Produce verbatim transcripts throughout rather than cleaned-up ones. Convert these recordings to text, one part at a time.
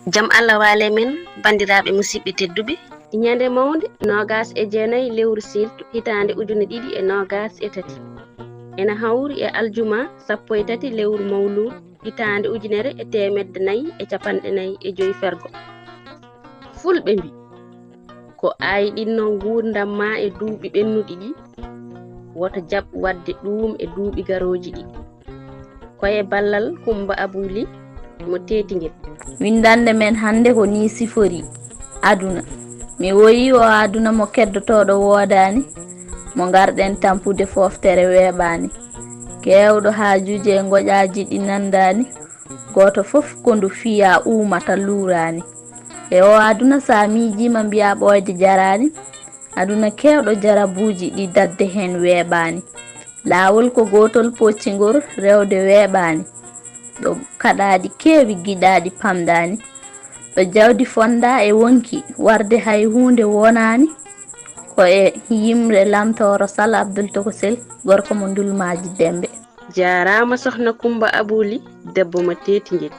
Jam Allah waale men, banndiraaɓe musidɓe tedduɓe. Ñande mawnde noogas e jeenayi lewru siilto hitaande ujune ɗiɗi e noogas e tati. Ena hawri e aljuma sappo e tati lewru mawluud hitaande ujunere e teemedde nayi e capanɗe nayi e joyi fergo. Fulɓe mbi, ko ayɗinno nguurndam ma e duuɓi ɓennuɗi ɗi, woto jaɓ waɗde ɗuum e duuɓi garooji ɗi. Ko e ballal Kummba Abuu Lih mo Teetingel. Winndannde men hannde ko nii sifori aduna. Mi woyi o aduna mo keddotooɗo woodaani, mo ngarɗen tampude fooftere weeɓaani. Keewɗo haajuuji e ngoƴaaji ɗi nanndaani, gooto fof ko ndu fiyaa uumata luuraani. E o aduna so a miijiima mbiyaa ɓooyde jaraani, aduna keewɗo jarabuuji ɗi daɗde heen weeɓaani. Laawol ko gootol poccingol rewde weeɓaani. Ɗo kaɗaaɗi keewi giɗaaɗi pamɗaani. Ɗo jawdi fonndaa e wonki warde hay huunde wonaani. Ko e yimre Lamtooro Sal Abdul Tokosel, gorko mo Ndulmaaji Demmbe. Jaaraama Sohna Kummba Abuu Lih, debbo mo Teetingel.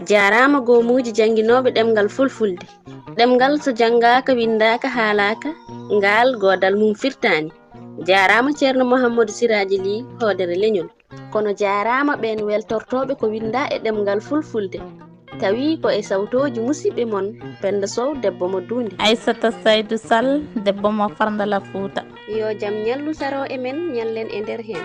Jaaraama goomuuji jannginooɓe ɗemngal Fulfulde. Ɗemngal so janngaaka, winndaaka, haalaaka, ngaal goodal mum firtaani. Jaaraama Ceerno Muhammadu Siraaji Lih, hoodere leñol. Kono jaaraama ɓeen weltortooɓe ko winndaa e ɗemngal Fulfulde, tawi ko e sawtooji musidɓe mon, Pennda Sow, debbo mo Duunde. Aysata Saydu Sal, debbo mo Farndala Fuuta. Yo jam ñallu saroo e men, ñallen e nder heen.